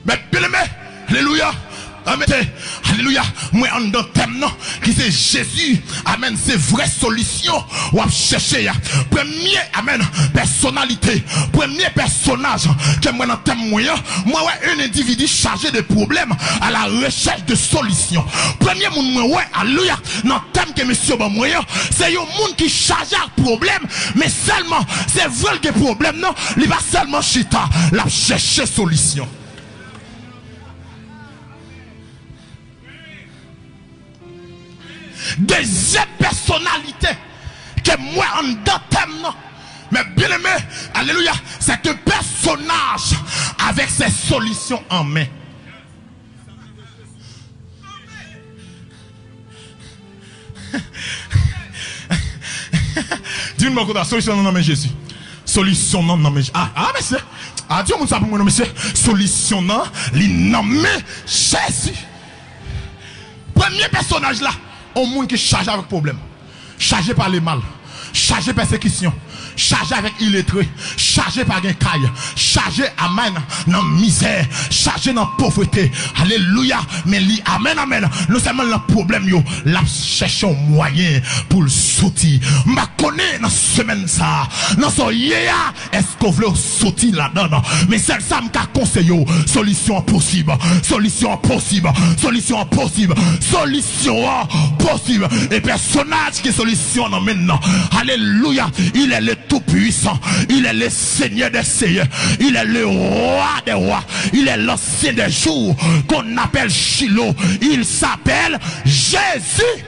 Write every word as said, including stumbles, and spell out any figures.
Men byeneme, alelouya, anmete, alelouya, mwen anndan tèm nan, ki se Jezi, amèn, se vrè solisyon w ap chèche a. Premye, amèn, pèsonalite, premye pèsonaj ke m wè nan tèm mwen an, mwen wè yon endividi chaje de pwoblèm à la recherche de solution. Premye moun mwen wè, alelouya, nan tèm ke mesye yo ban mwen an, se yon moun ki chaje ak pwoblèm, men sèlman, se vre l gen pwoblèm nan, li pa sèlman chita, l ap chèche solisyon. Dezyèm pèsonalite ke m wè anndan tèm nan, mes bien-aimés, alelouya, c'est un personnage avec ses solutions en main. Di yon bò kote a, solisyon nan nan men Jezi. Solisyon nan nan men Jezi. Ah, ah, mesye. Ah, di yon moun sa pou mwen non, mesye. Solisyon nan, li nan men Jezi. Premye pèsonaj la, yon moun ki chaje avèk pwoblèm. Chaje pale mal. Chaje pèsekisyon. Chaje avèk iletre. Chaje pa gen kay. Chaje, amèn, nan mizè. Chaje nan povrete. Alelouya. Men li, amèn, amèn, non sèlman l nan pwoblèm yo, l ap chèche yon mwayen pou l soti. M pa konnen nan semèn sa a, nan sa w ye a, èske w vle w soti ladan l? Men sèl sa m ka konseye w, solisyon an posib. Solisyon an posib. Solisyon an posib. Solisyon an posib. E pèsonaj ki solisyon nan men l nan. Alelouya. Il est le Tout-Puissant. Il est le Seigneur des seigneurs. Il est le Roi des rois. Il est l'Ancien des jours. Qu'on appelle Shiloh. Il s'appelle Jésus.